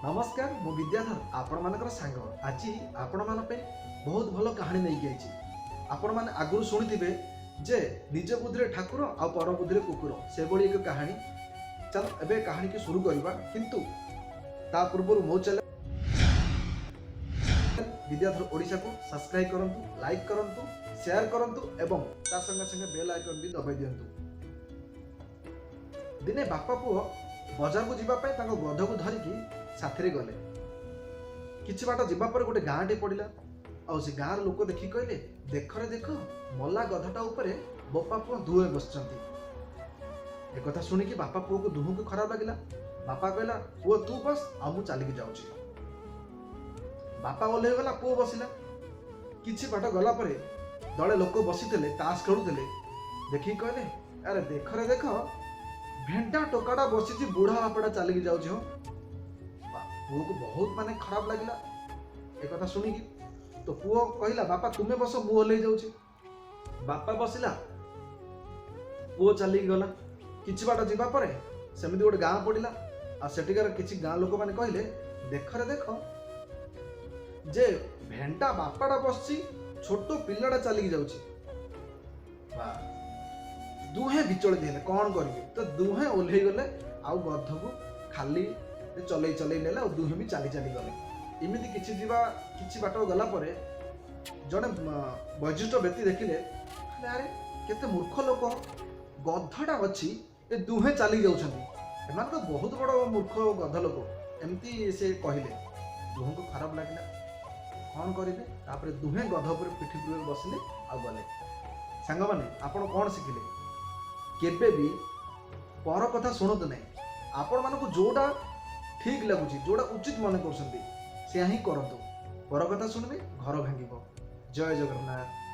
ନମସ୍କାର, ମୁଁ ବିଦ୍ୟାଧର, ଆପଣମାନଙ୍କର ସାଙ୍ଗ। ଆଜି ଆପଣମାନଙ୍କ ପାଇଁ ବହୁତ ଭଲ କାହାଣୀ ନେଇକି ଆଇଛି। ଆପଣମାନେ ଆଗରୁ ଶୁଣିଥିବେ ଯେ ନିଜ ବୁଦ୍ଧିରେ ଠାକୁର ଆଉ ପର ବୁଦ୍ଧିରେ କୁକୁର, ସେଭଳି ଏକ କାହାଣୀ। ଚାଲ, ଏବେ କାହାଣୀକି ଶୁରୁ କରିବା। କିନ୍ତୁ ତା ପୂର୍ବରୁ ମୋ ଚ୍ୟାନେଲ ବିଦ୍ୟାଧର ଓଡ଼ିଶାକୁ ସବସ୍କ୍ରାଇବ୍ କରନ୍ତୁ, ଲାଇକ୍ କରନ୍ତୁ, ସେୟାର କରନ୍ତୁ ଏବଂ ତା ସଙ୍ଗେ ସଙ୍ଗେ ବେଲ୍ ଆଇକନ୍ ବି ଦବାଇ ଦିଅନ୍ତୁ। ଦିନେ ବାପା ପୁଅ ବଜାରକୁ ଯିବା ପାଇଁ ତାଙ୍କ ଗଧକୁ ଧରିକି ସାଥିରେ ଗଲେ। କିଛି ବାଟ ଯିବା ପରେ ଗୋଟେ ଗାଁଟେ ପଡ଼ିଲା। ଆଉ ସେ ଗାଁର ଲୋକ ଦେଖିକି କହିଲେ, "ଦେଖରେ ଦେଖ, ମଲା ଗଧଟା ଉପରେ ବୋପା ପୁଅ ଦୁହେଁ ବସିଛନ୍ତି।" ଏକଥା ଶୁଣିକି ବାପା ପୁଅକୁ ଦୁହଁକୁ ଖରାପ ଲାଗିଲା। ବାପା କହିଲା, "ପୁଅ, ତୁ ବସ ଆଉ ମୁଁ ଚାଲିକି ଯାଉଛି।" ବାପା ଓହ୍ଲେଇଗଲା, ପୁଅ ବସିଲା। କିଛି ବାଟ ଗଲା ପରେ ଦଳେ ଲୋକ ବସିଥିଲେ, ତାସ ଖେଳୁଥିଲେ। ଦେଖିକି କହିଲେ, "ଆରେ ଦେଖରେ ଦେଖ, ଭେଣ୍ଡା ଟୋକାଟା ବସିଛି, ବୁଢା ବାପାଟା ଚାଲିକି ଯାଉଛି।" ହୋ, ପୁଅକୁ ବହୁତ ମାନେ ଖରାପ ଲାଗିଲା ଏକଥା ଶୁଣିକି। ତ ପୁଅ କହିଲା, "ବାପା, ତୁମେ ବସ, ମୁଁ ଓହ୍ଲେଇ ଯାଉଛି।" ବାପା ବସିଲା, ପୁଅ ଚାଲିକି ଗଲା। କିଛି ବାଟ ଯିବା ପରେ ସେମିତି ଗୋଟେ ଗାଁ ପଡ଼ିଲା। ଆଉ ସେଠିକାର କିଛି ଗାଁ ଲୋକମାନେ କହିଲେ, "ଦେଖରେ ଦେଖ ଯେ ଭେଣ୍ଡା ବାପାଟା ବସିଛି, ଛୋଟ ପିଲାଟା ଚାଲିକି ଯାଉଛି।" ବା ଦୁହେଁ ବିଚଳିତ ହେଲେ, କ'ଣ କରିବେ? ତ ଦୁହେଁ ଓହ୍ଲେଇ ଗଲେ ଆଉ ଗଧକୁ ଖାଲି ଚଲେଇ ଚଲେଇ ନେଲେ ଆଉ ଦୁହେଁ ବି ଚାଲି ଚାଲି ଗଲେ। ଏମିତି କିଛି ବାଟ ଗଲା ପରେ ଜଣେ ବୟୋଜ୍ୟେଷ୍ଠ ବ୍ୟକ୍ତି ଦେଖିଲେ, କହିଲେ, "ଆରେ, କେତେ ମୂର୍ଖ ଲୋକ! ଗଧଟା ଅଛି, ଏ ଦୁହେଁ ଚାଲି ଯାଉଛନ୍ତି। ଏମାନେ ତ ବହୁତ ବଡ଼ ମୂର୍ଖ ଗଧ ଲୋକ।" ଏମିତି ସେ କହିଲେ। ଦୁହେଁଙ୍କୁ ଖରାପ ଲାଗିଲା, କ'ଣ କରିବେ? ତାପରେ ଦୁହେଁ ଗଧ ଉପରେ ପିଠି ଉପରେ ବସିଲେ ଆଉ ଗଲେ। ସାଙ୍ଗମାନେ, ଆପଣ କ'ଣ ଶିଖିଲେ? କେବେ ବି ପର କଥା ଶୁଣନ୍ତୁ ନାହିଁ। ଆପଣମାନଙ୍କୁ ଯୋଉଟା ଠିକ୍ ଲାଗୁଛି, ଯୋଉଟା ଉଚିତ ମନେ କରୁଛନ୍ତି, ସେୟା ହିଁ କରନ୍ତୁ। ପର କଥା ଶୁଣିବେ, ଘର ଭାଙ୍ଗିବ। ଜୟ ଜଗନ୍ନାଥ।